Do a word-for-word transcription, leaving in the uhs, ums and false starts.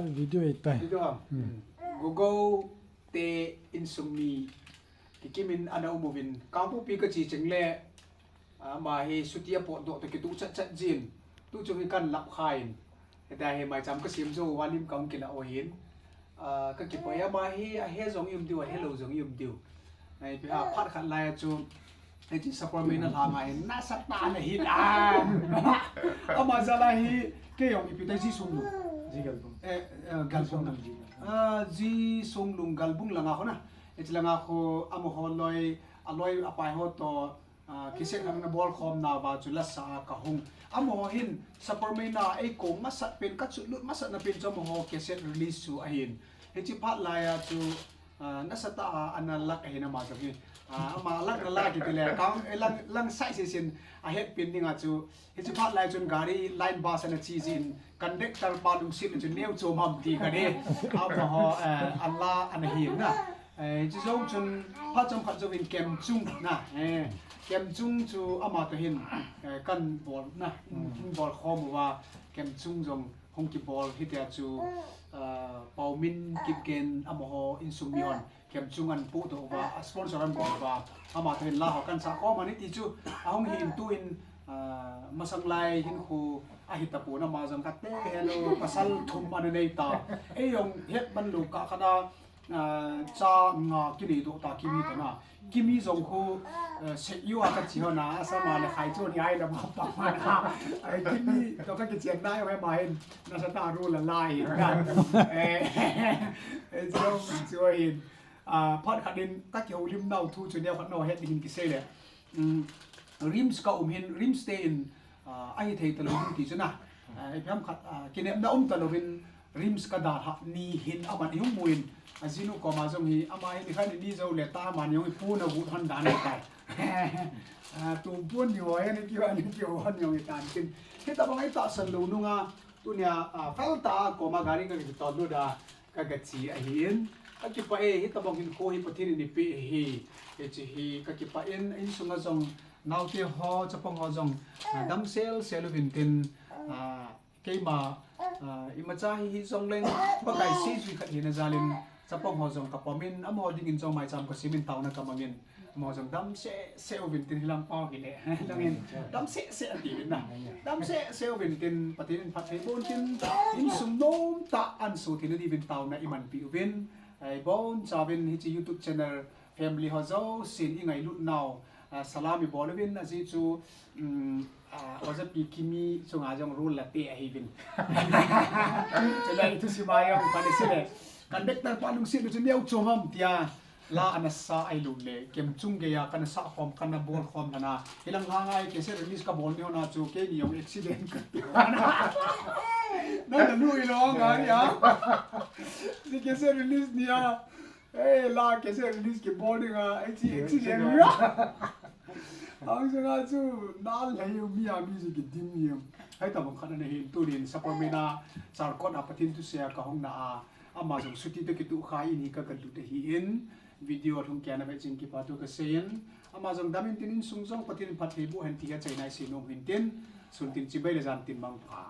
Video hi tai. Video ham. Gogou te insung mi kikim in ana um uvin, Kangpokpi kache cheng le, ama hi chuti apotdoh toh kituh chat chat jin, tu chung hi kan lap khan, hita hi maicham kasem jou uva lim kahung kila u ahin. Kakipah e, ama hi ahe jong i um diu, ahelou jong i um diu. Ipi ham, phat khat lai a chu hiche Sapormeina lhanga hin nasatah ana hin a. Ama jal a hi kei jong ipi tai, Ji Songlung. Ji Galbung. Eh, eh, Galbung. Ji Songlung Galbung langa khu na. Hiche langa khu amaho loi, aloi apai ho toh, ah, cassette ana bolkhom nauva chu lasa a kahung. Amaho hin Sapormeina eikou masat pen, kachutlut masatna pen chu amaho cassette release chu ahin. Hiche phat lai a chu, ah, nasatah a ana lak ahin ama jong hi. Ah, ama lakna la kiti le, kang, eh, lang, lang sai sisin ahet pen dinga chu. Hiche phat lai chun gari line bus ana che jin, conductor pa lungset na chu neo chom ham ti kani. Amaho, eh, ala ana hin na. Eh, hiche jong chun phat chomkhat jouvin Kemchung na. Eh, Kemchung chu ama toh hin, eh, kan bol na. Bolkhom uva Kemchung jong hung kibol hitia chu, ah, Paomin, Kipgen amaho insung mi hon Kemchung ana pohdoh uva, a sponsor ana bol uva, ama toh hin la ho kan sah khom ani ti chu ahung hin, tuin, ah, masang lai hinkho ahi tapon, ama jong kate helou pasal thum ana nei ta. Ei jong het man lou kah khat a, ah, cha nga kinei doh ta, Kimi toh na. Kimi jong khu, eh, Seiyou a kache hon a, asama le Khaichon hi ai lam a pang hon a. Eh, Kimi toh kakichen nai, ama hin nasatah a rule ala hin na. Eh, eh, chu, chu hin. Ah, phat khat in kakihoulim nau thu chu neo khat nao het ding hin kisei le. Um, RIMS ka um hin, RIMS te in, ah, ahithei talou ding ti chu na. Ah, ipi ham khat, ah, kinepna um talouvin RIMS kadalhah ni hin aman ihung mu in, ajinu koma jong hi, ama hi nikhat ni ni jou le tah aman jong hi pon agot hon dan ahitai. Ah, tumpon ni ho hi, ni kihou, ni kihou hon jong hitan tin. Hitobang itahsan lou nunga, tunia, ah, fel tah a koma gari kakitol lut a, kagache ahin. Kakipah e, hitobang hinkho hi Pathen in eipeh ahi. Hiche hi kakipah in, insunga jong, naote ho, chapang ho jong, ah, damsel sel uvin tin, ah, keima, ah, imacha hi hijongleng, Pakai seijui khat hina jal in, chapang ho jong kapom in, amaho dingin jong maicham kasem in taona kamang in, amaho jong damsel sel uvin tin, hilang pao hile, hilangin damsel sel ati uvin na. Damsel sel uvin tin, Pathen in phatthei boh in tin, insung nomtah ana so theina diuvin taona imanpi uvin. Ibonchauvin hiche YouTube channel family ho jousen ingailut nau, ah, salam ibol uvin, ajeh chu, um, ah, Ojapi Kimi chunga jong rule la te ahiuvin. Chule ithusim a jong pani sile, conductor pa lungset na chu neo chom ham tia la ana sa ahilou le, Kemchung geiya kana sah khom, kana bol khom lhon a. Hilang lhanga hi cassette release kabol ni hon a chu keini jong accident kati hon a. Nana lui lou nga nia. Hiche cassette release nia. Ei, la cassette release kibol dinga, ei, hiche accident nia. Ahung sunga chu, nalhai u mi a mi chu kidim mi. Hitobang khat ana hin, tunin Sapormeina Chalkot a Pathen thusei a kahung na a, ama jong chuti toh kituh kha in hi kagalut ahin, video lhung kei a navet jeh in kipa thu kasei in, ama jong dam in tin, insung jong Pathen in phatthei boh hen ti hi achaina isei nom hin tin, sun tin chibai le jan tin mangpha.